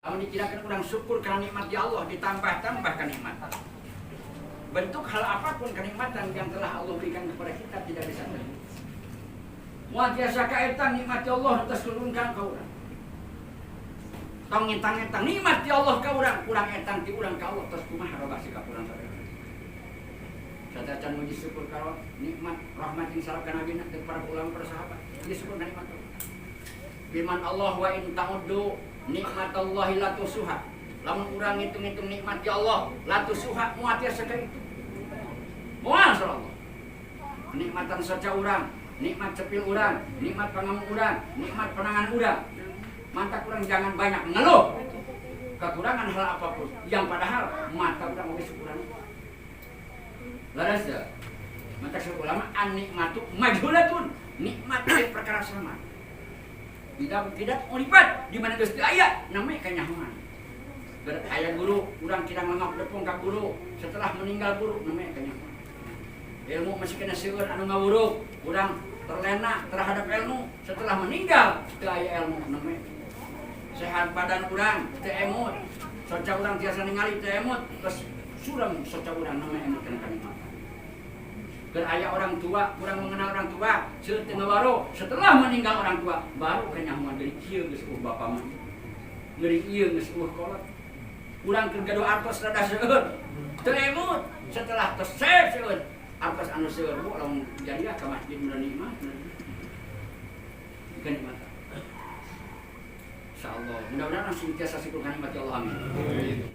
Lamun dikirakan urang syukur karena nikmat ya Allah, ditambah-tambah kenikmatan. Bentuk hal apapun kenikmatan yang telah Allah berikan kepada kita tidak bisa terhitung. Moal tiasa kaetang nikmat ya Allah atas turunkan ka urang. Tong ngitang-ngitang nikmat ya Allah ka urang, kurang etang ti urang ka Allah, tos kumaha robah sikap urang sadaya. Satacan muji syukur kalau nikmat rahmat yang salaf ka nabi dan para ulama, para sahabat. Muji syukur ka nikmat Allah. Firman Allah, wa in ta'uddu nikmatallahi la tuhsuha. Lamun urang ngitung-ngitung nikmat ya Allah, la tuhsuha, moal tiasa ka itu. Moal Allah. Nikmatan saja urang, nikmat cepil urang, nikmat pangamu urang, nikmat penangan urang. Mata kurang jangan banyak mengeluh kekurangan hal apapun yang padahal mata urang oge syukuran. Laras ya. Mata ulama an nikmatu majhulatun. Nikmat teh perkara sama. Tidak tidak ulipat di mana geus teu aya namanya kanyahoan. Berat aya guru, urang kirang lengap depung ka guru, setelah meninggal guru namanya kanyahoan. Ilmu masih kena seueur anu ngawuruk, urang terlena terhadap ilmu, setelah meninggal teu aya ilmu namanya. Sehat badan urang teu emut, soca urang tiasa ningali teu emut, terus suram soca urang namanya emut kana kanikmatan. Keur aya orang tua, kurang mengenal orang tua, seueur teu ngawaro, setelah meninggal orang tua baru kanyahoan, dari kieu geus eueuh bapa mah. Ngeri ieu geus eueuh kolot. Urang keur gaduh artos rada seueur, teu emut, setelah tos seueur artos anu seueur, bu lamun jadiah ka masjid mun nikmat. Kenikmatan. Insyaallah. Mudah-mudahan langsung tiasa syukur nikmat ya Allah, amin.